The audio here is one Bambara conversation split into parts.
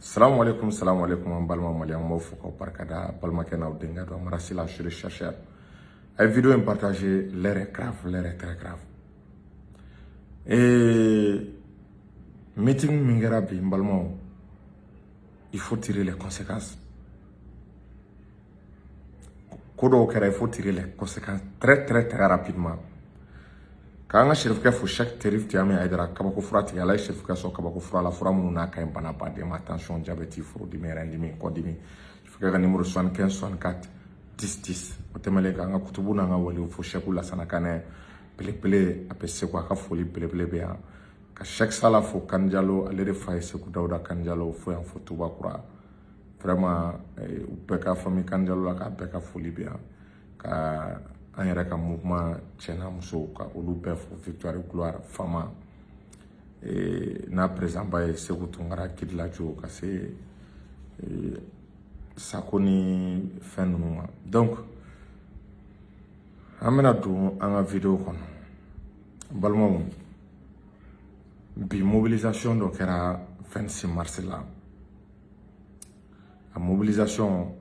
Salamu alaikum, salamu alaikum, an balima maliyɛnw, b'aw fo k'aw barikada. Balimakɛ n'aw denkɛ don, Amara Sylla, je chercheur. A ye vidéo in partager, l'heure est grave, l'heure est très grave. Et meeting min kɛra bi, n balimaw, il faut tirer les conséquences. Ko dɔw kɛra, il faut tirer les conséquences très très très rapidement. K'an ka sherifukɛ fo, Cheikh Terif Tiyami Hayidara, kabako fura tigɛ. Ala ye sherifukɛ sɔn kabako fura la, fura minnu n'a ka ɲi bana baden ma: tension, diabète, furudimi, rɛndimi, kɔdimi. Sherifukɛ ka numéro 75 64 10 10. O tɛmɛnen, k'an ka kutubu n'an ka waliw fo, Cheikh Lasana Kanɛ belebele, a bɛ Segu, a ka foli belebele bɛ yan. Ka Cheikh Sala fo, Kanjalo, ale de fa ye Segu Dawuda Kanjalo fo yan, fo Tubakura. Vraiment, u bɛɛ ka famille Kanjalo la, k'a bɛɛ ka foli bɛ yan. Ka an yɛrɛ ka mouvement cɛ n'a musow, ka olu bɛɛ fo, Victoire Gloire Fama n'a président ba ye Segu Tunkara Kidilajo, ka se Sako ni fɛn ninnu ma. Donc an bɛna don an ka vidéo kɔnɔ. N balimaw, bi mobilisation dɔ kɛra 26 mars la, a mobilisation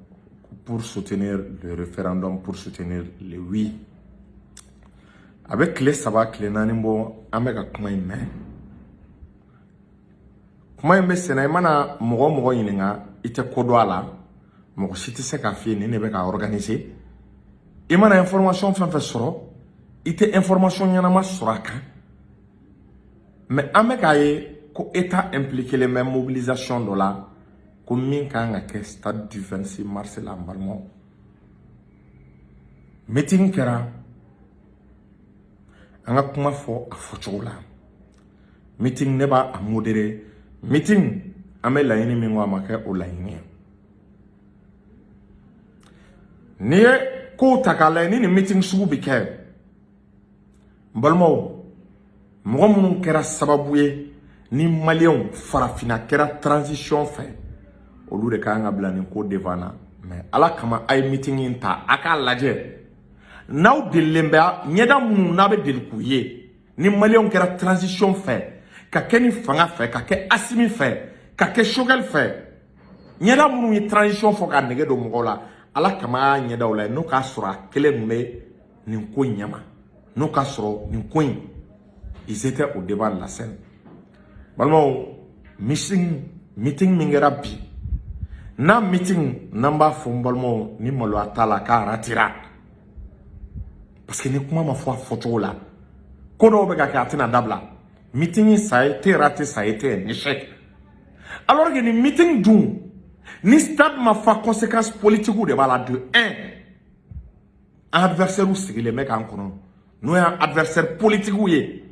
pour soutenir le référendum, pour soutenir le oui. A bɛ tile 3, tile 4 bɔ, an bɛ ka kuma in mɛn. Kuma in bɛ senna, i mana mɔgɔ o mɔgɔ ɲininka, i tɛ ko dɔn a la, mɔgɔ si tɛ se k'a f'i ye nin de bɛ ka organiser. I mana information fɛn fɛn sɔrɔ, i tɛ information ɲɛnama sɔrɔ a kan. Mais an bɛ k'a ye ko État impliqué len bɛ mobilisation dɔ la, ko min kan ka kɛ stade du 26 mars la. N balimaw, meeting kɛra. An ka kuma fɔ a fɔcogo la, meeting, ne b'a a modérer. Meeting, an bɛ laɲini min kɔ, a ma kɛ o laɲini ye. N'i ye kow ta k'a lajɛ, ni nin meeting sugu bɛ kɛ, n balimaw, mɔgɔ minnu kɛra sababu ye ni maliyɛnw farafinna kɛra transition fɛ, olu de kan ka bila nin ko devant na. Mais ala kama, a ye meeting in ta, a k'a lajɛ n'aw delilen bɛ ɲɛda minnu n'a bɛ deli k'u ye ni maliyɛnw kɛra transition fɛ, ka kɛ ni fanga fɛ, ka kɛ Asimi fɛ, ka kɛ Choguel fɛ, ɲɛda minnu ye transition fɔ k'a nege don mɔgɔw la, ala kama, a y'a ɲɛdaw la n'o k'a sɔrɔ a kelen tun bɛ nin ko in ɲɛma, n'o k'a sɔrɔ nin ko in, ils étaient au devant de la scène. Balimaw, meeting min kɛra bi, n'a meeting n'an b'a fɔ, n balimaw, ni maloya t'a la k'a ratira, parce que ni kuma ma fɔ a fɔcogo la, ko dɔw bɛ ka kɛ, a tɛna dabila. Meeting, ça a été raté, ça a été un échec. Alors que ni meeting dun, ni stade ma fa, conséquence politique de b'a la. De un, an adversaire sigilen bɛ k'an kɔnɔ, n'o y'an adversaire politique ye,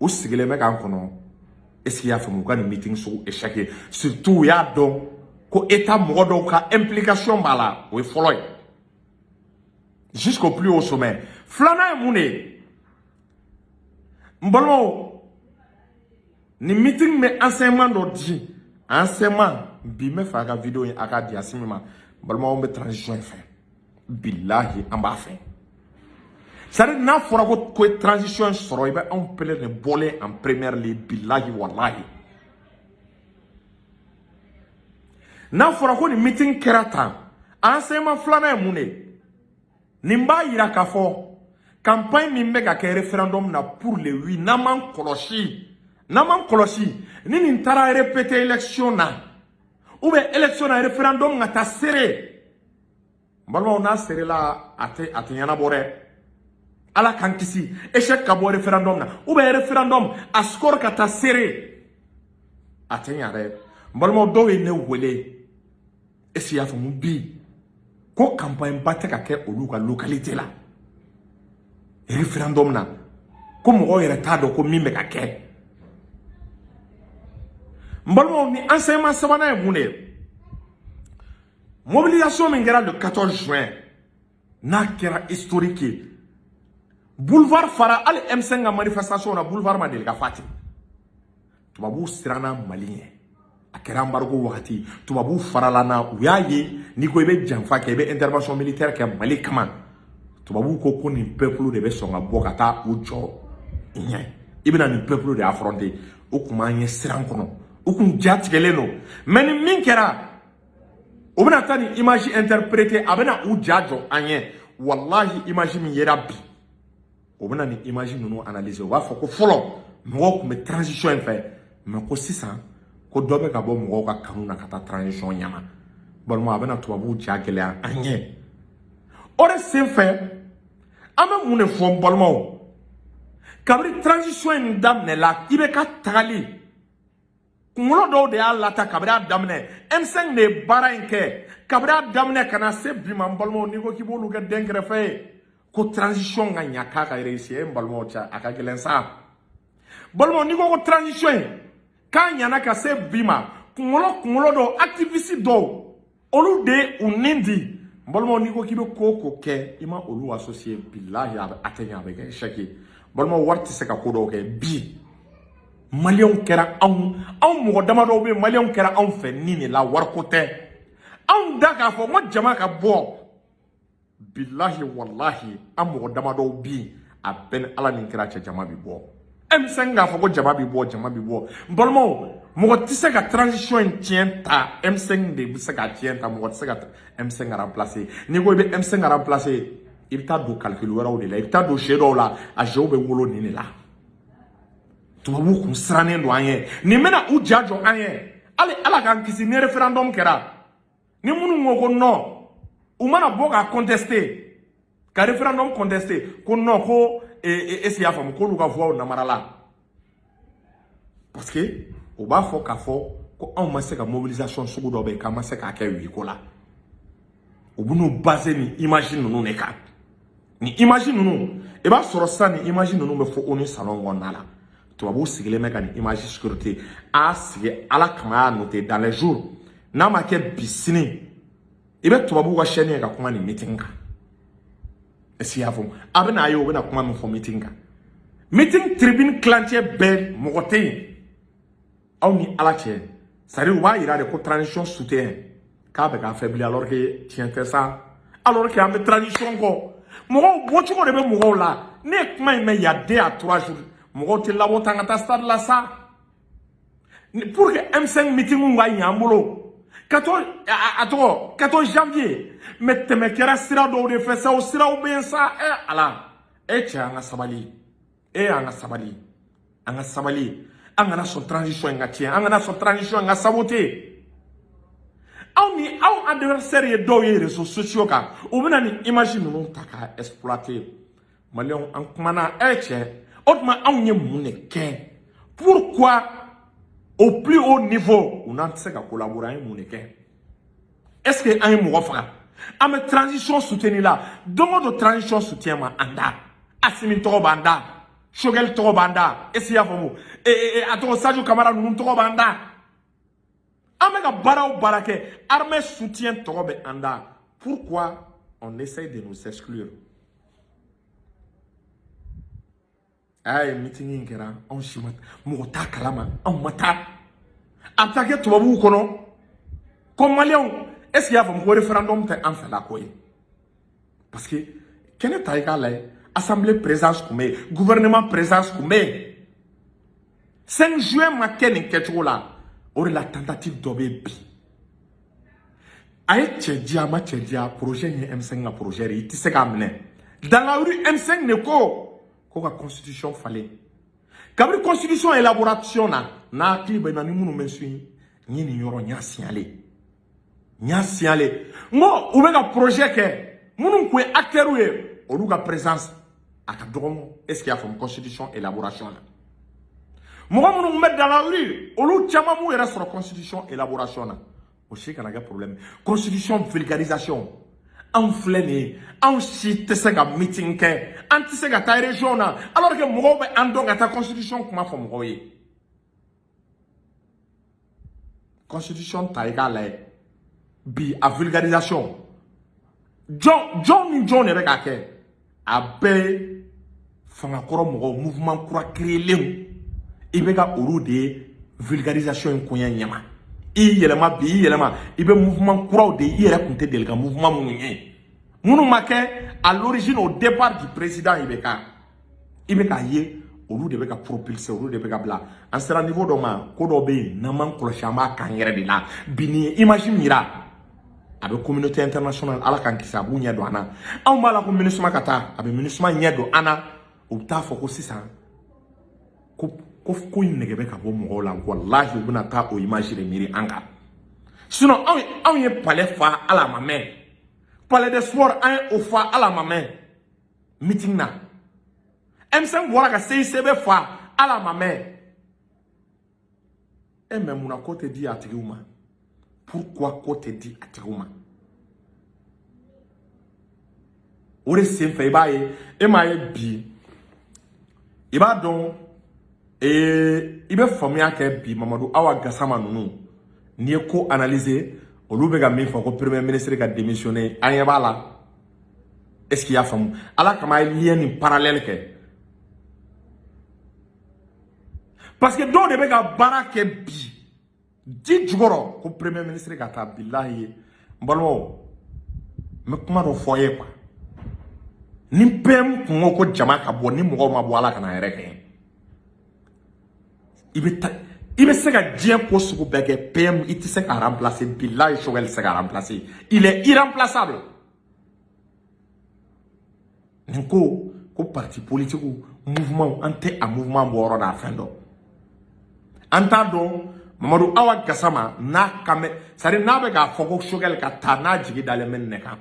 u sigilen bɛ k'an kɔnɔ. Est ce que i y'a faamu? U ka nin meeting sugu échec ye, surtout u y'a dɔn ko État mɔgɔ dɔw ka implication b'a la. O ye fɔlɔ ye, jusqu'au plus haut sommet. Filanan ye mun de ye? N balimaw, nin meeting bɛ enseignement dɔ di, enseignement. Bi n bɛ fɛ a ka vidéo in, a k'a di Asimi ma. N balimaw, bɛ transition in fɛ, bilahi, an b'a fɛ. C'est à dire, n'a fɔra ko ye transition sɔrɔ, i bɛ anw pele de bɔlen en première ligne, bilahi walahi. N'a fɔra ko nin meeting kɛra tan, enseignement filanan ye mun de ye? Nin b'a yira k'a fɔ campagne min bɛ ka kɛ référendum na pour le oui, n'an m'an kɔlɔsi, n'an m'an kɔlɔsi, ni nin taara répéter élection na, ou bien élection na, référendum ka taa serré, n balimaw, n'a serré la, a tɛ ɲɛnabɔ dɛ. Ala k'an kisi échec ka bɔ référendum na, ou bien référendum a score ka taa serré, a tɛ ɲa dɛ. N balimaw, dɔw ye ne wele, est ce que i y'a faamu, bi ko campagne ba tɛ ka kɛ olu ka localité la référendum na, ko mɔgɔw yɛrɛ t'a dɔn ko min bɛ ka kɛ. N balimaw, ni enseignement sabanan ye mun de ye? Mobilisation min kɛra le 14 juin, n'a kɛra historique ye, boulevard fara. Hali M5 ka manifestation na, boulevard ma deli ka fa ten. Tubabuw siranna Mali ɲɛ, a kɛra embargo wagati, tubabuw farala na, u y'a ye n'i ko i bɛ janfa kɛ, i bɛ intervention militaire kɛ Mali kama, tubabuw ko nin peuple de bɛ sɔn ka bɔ ka taa u jɔ ɲɛ, i bɛna nin peuple de affronter. O tun b'an ye siran kɔnɔ. U kun ja tigɛlen don, mais ni min kɛra, u bɛna taa nin image interpréter, a bɛna u ja jɔ an ɲɛ. Walahi, image min yera bi, u bɛna nin image ninnu analyser, u b'a fɔ ko fɔlɔ mɔgɔw tun bɛ transition in fɛ, mais ko sisan ko dɔ bɛ ka bɔ mɔgɔw ka kanu na ka taa transition ɲɛma. Balima, a bɛna tubabuw ja gɛlɛya an ɲɛ. O de sen fɛ, an bɛ mun de fɔ n balimaw? Kabini transition in daminɛla, i bɛ ka tagali kunkolo dɔw de y'a lata. Kabini a daminɛ, M5 de ye baara in kɛ kabini a daminɛ ka na se bi ma. N balimaw, n'i ko k'i b'olu kɛ den kɛrɛfɛ ye ko transition ka ɲa, k'a ka réussir, e n balimaw cɛ, a ka gɛlɛn sa. Balimaw, n'i ko ko transition in k'a ɲana ka se bi ma, kunkolo dɔw, activiste dɔw, olu de ye u nin di. N balimaw, n'i ko k'i bɛ ko o ko kɛ, i ma olu associé, bilahi, a tɛ ɲɛ, a bɛ kɛ échec ye. Balimaw, wari tɛ se ka ko dɔw kɛ. Bi Maliyɛnw kɛra anw mɔgɔ damadɔw bɛ yen, Maliyɛnw kɛra anw fɛ nin de la, wariko tɛ. Anw da k'a fɔ n ko jama ka bɔ, bilahi, walahi, an mɔgɔ damadɔw bi, a bɛɛ ni Ala ni kira cɛ, jama bi bɔ. M5 k'a fɔ ko jama bi bɔ, jama bi bɔ. N balimaw, mɔgɔ tɛ se ka transition in tiɲɛ ta, M5 de bɛ se k'a tiɲɛ ta. Mɔgɔ tɛ se ka M5 remplacer. N'i ko i bɛ M5 remplacer, i bɛ taa don calcul wɛrɛw de la, i bɛ taa don jeu dɔw la. A jeu bɛ wolo nin de la. Tubabuw kun sirannen don an ɲɛ, nin bɛna u ja jɔ an ɲɛ. Hali Ala k'an kisi, ni référendum kɛra, ni minnu ko ko non, u mana bɔ k'a contester, ka référendum contester, ko non, ko est-ce que y'a faamu k'olu ka voix namarala, parce que u b'a fɔ k'a fɔ ko anw ma se ka mobilisation sugu dɔ bɛ yen, k'an ma se k'a kɛ oui ko la. U bɛn'u baser nin image ninnu de kan. Nin image ninnu, i b'a sɔrɔ sisan, nin image ninnu bɛ fɔ ONU salon kɔnɔna la. Tubabuw sigilen bɛ ka nin image sécurité a sigi. Ala kama, y'a noter dans les jours, n'a ma kɛ bi, sini, i bɛ tubabuw ka chaîne ye ka kuma nin meeting kan. Est-ce que i y'a faamu? A bɛ n'a ye, u bɛna kuma min fɔ meeting kan, meeting tribune tilancɛ bɛɛ, mɔgɔ tɛ yen. Aw ni Ala cɛ, c'est à dire u b'a yira de ko transition soutien k'a bɛ k'a affaiblir, alors que tiɲɛ tɛ sa, alors que an bɛ transition kɔ. Mɔgɔw bɔcogo de bɛ mɔgɔw la. Ne ye kuma in mɛn il y a 2 à 3 jours, mɔgɔw tɛ labɔ tan ka taa stade la sa pour que M5 meeting ka ɲɛ an bolo. 14, a tɔgɔ 14 janvier, mais tɛmɛ kɛra sira dɔw de fɛ sa, o siraw bɛ yen sa. Ɛ Ala, e cɛ, an ka sabali, e an ka sabali, an ka sabali, an kana sɔn transition in ka tiɲɛ, an kana sɔn transition in ka saboter. Aw ni aw adversaire ye dɔw ye réseaux sociaux kan, u bɛna nin image ninnu ta k'a exploiter. Maliyɛnw, an kumana. E cɛ, o tuma anw ye mun de kɛ? Pourquoi au plus haut niveau u n'an tɛ se ka collaborer? An ye mun de kɛ? Est ce que an ye mɔgɔ faga? An bɛ transition soutenir la don o don. Transition soutien ma an da, Asimi tɔgɔ b'an da, Choguel tɔgɔ b'an da, est ce que i y'a faamu? A tɔgɔ Sadio Kamara ninnu tɔgɔ b'an da. An bɛ ka baara o baara kɛ, armée soutien tɔgɔ bɛ an da. Pourquoi on essaye de nous exclure? A ye meeting in kɛra, anw si ma, mɔgɔ t'a kalama, anw ma taa. A bɛ taa kɛ tubabuw kɔnɔ ko Maliyɛnw, est ce que i y'a faamu ko référendum tɛ an fɛla ko ye? Parce que kɛnɛ ta, i k'a lajɛ, assemblée présence tun bɛ yen, gouvernement présence tun bɛ yen. 5 juin ma kɛ nin kɛcogo la. O de la tentative dɔ bɛ yen bi. A ye cɛ diya, a ma cɛ diya, projet in ye M5 ka projet de ye, i tɛ se k'a minɛ. Dans la rue, M5 de ko ka constitution falen. Kabini constitution élaboration na, n'a hakili bɛ na ni minnu bɛ suit, n ye nin yɔrɔ n y'a signalé, n y'a signalé, n ko u bɛ ka projet kɛ, minnu tun ye acteurs ye, olu ka présence a ka dɔgɔ. Est ce que i y'a faamu? Constitution élaboration na, mɔgɔ minnu tun bɛ dans la rue, olu caman m'u yɛrɛ sɔrɔ constitution élaboration na. O si kana kɛ problème. Constitution vulgarisation, anw filɛ nin ye, anw si tɛ se ka meeting kɛ, an tɛ se ka taa région na, alors que mɔgɔw bɛ an dɔn, ka taa constitution kuma fɔ mɔgɔw ye. Constitution ta, i k'a lajɛ bi, a vulgarisation, jɔn jɔn ni jɔn de bɛ k'a kɛ? A bɛɛ ye fangakɔrɔ mɔgɔw, mouvement kura créelenw. I bɛ ka olu de ye vulgarisation in koɲɛ ɲɛma. I yɛlɛma bi, i yɛlɛma, i bɛ mouvement kuraw de ye, i yɛrɛ kun tɛ deli ka mouvement minnu ye, minnu ma kɛ à l'origine, au départ du président IBK. I bɛ k'a ye Olu de bɛ ka propulser, olu de bɛ ka bila. An sera niveau dɔ ma, ko dɔ bɛ yen, n'an m'an kɔlɔsi, an b'a k'an yɛrɛ de la. Bi nin ye image min yira, a bɛ communauté internationale, Ala k'an kisi, a b'u ɲɛ don an na. Anw b'a la ko MINUSMA ka taa, a bɛ MINUSMA ɲɛ don an na. U bɛ taa fɔ ko sisan ko in nɛgɛ bɛ ka bɔ mɔgɔw la. Walahi, u bɛna taa o image de miiri an kan. Sinon anw ye palais fa, ala ma mɛn. Palais des sports, an ye o fa, ala ma mɛn. Meeting na, M5 bɔra ka CICB fa, ala ma mɛn. E mais munna ko tɛ di a tigiw ma? Pourquoi ko tɛ di a tigiw ma? O de senfɛ, i b'a ye, e m'a ye bi, i b'a dɔn, i bɛ faamuya kɛ bi. Mamadu Awa Gasama ninnu, n'i ye ko analyser, olu bɛ ka min fɔ ko premier ministre ka démissionner, an ɲɛ b'a la. Est ce que i y'a faamu? Ala kama, a ye lien ni parallèle kɛ, parce que dɔw de bɛ ka baara kɛ bi ji jukɔrɔ ko premier ministre ka taa. Bilahi, n balimaw, n bɛ kuma dɔ fɔ ye quoi. Ni PM kun ko ko jama ka bɔ, ni mɔgɔw ma bɔ, Ala kana yɛrɛ kɛ. I bɛ taa, i bɛ se ka diɲɛ ko sugu bɛɛ kɛ, PM i tɛ se k'a remplacer. Bilahi, Choguel tɛ se k'a remplacer, il est irremplaçable. Nin ko ko parti politique, mouvement, an tɛ a mouvement bɔ yɔrɔ n'a fɛn dɔn, an t'a dɔn. Mamadu Awa Gasama n'a kan bɛ, c'est à dire n'a bɛ k'a fɔ ko Choguel ka taa, n'a jigi dalen bɛ nin de kan.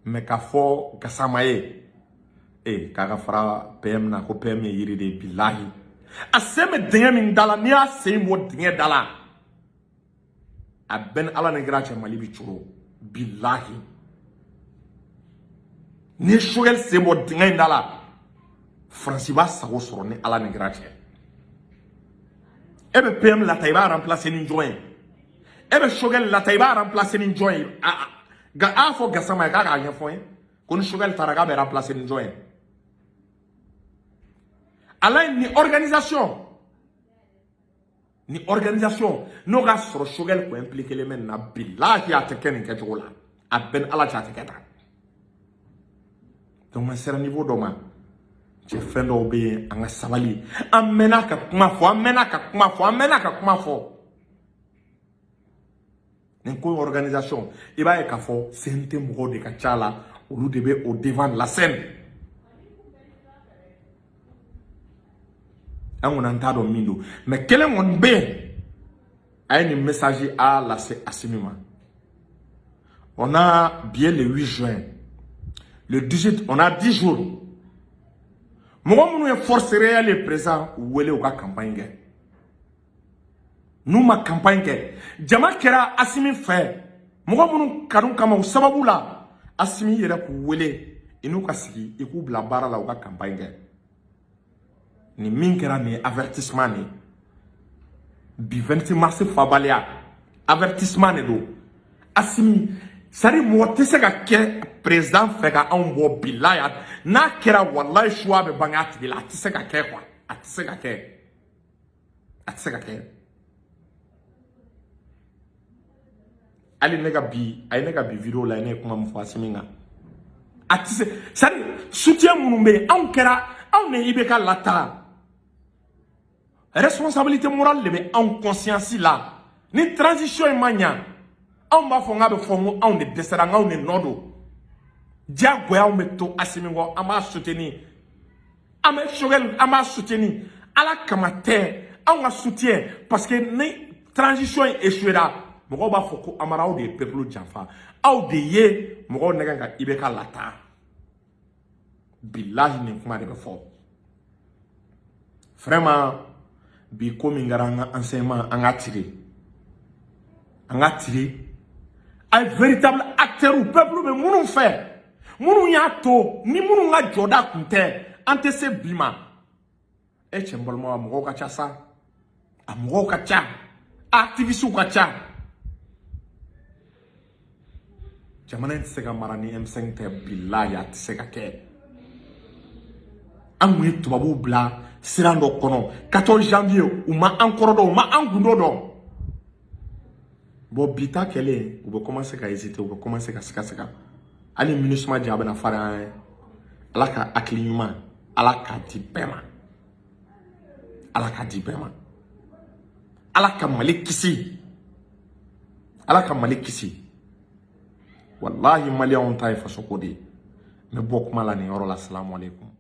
Mais k'a fɔ Gasama ye k'a ka fara PM na, ko PM ye yiri de ye. Bilahi, a sen bɛ dingɛ min da la, n'i y'a sen bɔ dingɛ da la, a bɛɛ ni Ala ni kira cɛ, Mali bɛ coro. Bilahi, n'i ye Choguel sen bɔ dingɛ in da la, Faransi b'a sago sɔrɔ ni Ala ni kira cɛ. E bɛ PM lata, i b'a remplacer ni jɔn ye? E bɛ Choguel lata, i b'a remplacer ni jɔn ye? A fɔ Gasama ye k'a k'a ɲɛfɔ n ye ko ni Choguel taara, k'a bɛ remplacer ni jɔn ye? Ala, ni organisation, ni organisation n'o ka sɔrɔ Choguel ko impliqué bɛ nin na, bilahi, a tɛ kɛ nin kɛcogo la. A bɛɛ ni Ala cɛ, a tɛ kɛ tan. Donc an sera niveau dɔ ma, cɛ, fɛn dɔw bɛ yen, an ka sabali. An mɛnna ka kuma fɔ, an mɛnna ka kuma fɔ, an mɛnna ka kuma fɔ. Nin ko organisation, i b'a ye k'a fɔ CNT mɔgɔw de ka ca la, olu de bɛ au devant de la scène. An kɔni, an t'a dɔn min don, mais kelen kɔni bɛ yen, a ye nin message a lase Assimi ma. On a bien le 8 juin, le 18, on a 10 jours. Mɔgɔ minnu ye force réelle ye président wele u ka campagne kɛ, n'u ma campagne kɛ, jama kɛra Assimi fɛ. Mɔgɔ minnu kanu kama, o sababu la, Assimi yɛrɛ k'u wele, i n'u ka sigi, i k'u bila baara la, u ka campagne kɛ. Nin min kɛra nin ye, avertissement de ye. Bi 26 mars fabaliya, avertissement de don. Assimi, c'est à dire mɔgɔ tɛ se ka kɛ président fɛ ka anw bɔ. Bilahi, n'a kɛra, walahi, choix bɛ bange a tigi la. A tɛ se ka kɛ quoi, a tɛ se ka kɛ, a tɛ se ka kɛ. Hali ne ka bi, a ye ne ka bi vidéo la, ne ye kuma min fɔ Assimi kan, a tɛ se. C'est à dire soutien minnu bɛ yen, anw kɛra, anw de IBK lataa, responsabilité morale de bɛ anw conscience la. Ni transition in ma ɲa, anw b'a fɔ n k'a bɛ fɔ n ko anw de dɛsɛra, n k'anw de nɔ don. Diyagoya anw bɛ to Assimi kɔ, an b'a soutenir, an bɛ Choguel, an b'a soutenir. Ala kama tɛ, anw ka soutien, parce que ni transition in échouera, mɔgɔw b'a fɔ ko Amara, aw de ye peuple janfa, aw de ye mɔgɔw nɛgɛn ka IBK lataa. Bilahi, nin kuma de bɛ fɔ. Vraiment, bi ko min kɛra, an ka enseignement, an ka tirer, an ka tirer. A ye véritable acteur, peuple bɛ minnu fɛ, minnu y'a to, ni minnu ka jɔda kun tɛ, an tɛ se bi ma. E cɛ, n balimaw, a mɔgɔw ka ca sa, a mɔgɔw ka ca, activistes ka ca. Jamana in tɛ se ka mara ni M5 tɛ. Bilahi, a tɛ se ka kɛ. An kun ye tubabuw bila siran dɔ kɔnɔ 14 janvier, u ma an kɔrɔ dɔn, u ma an gundo dɔn. Bon, bi ta kɛlen, u bɛ commencer ka hésiter, u bɛ commencer ka siga siga. Hali MINUSMA ja bɛna farinya an ye. Ala ka hakili ɲuman, Ala k'a di bɛɛ ma. Ala ka di bɛɛ ma. Ala ka Mali kisi, Ala ka Mali kisi. Walahi, Maliyɛnw ta ye fasoko de ye. N bɛ bɔ kuma la nin yɔrɔ la. Salamu aleykum.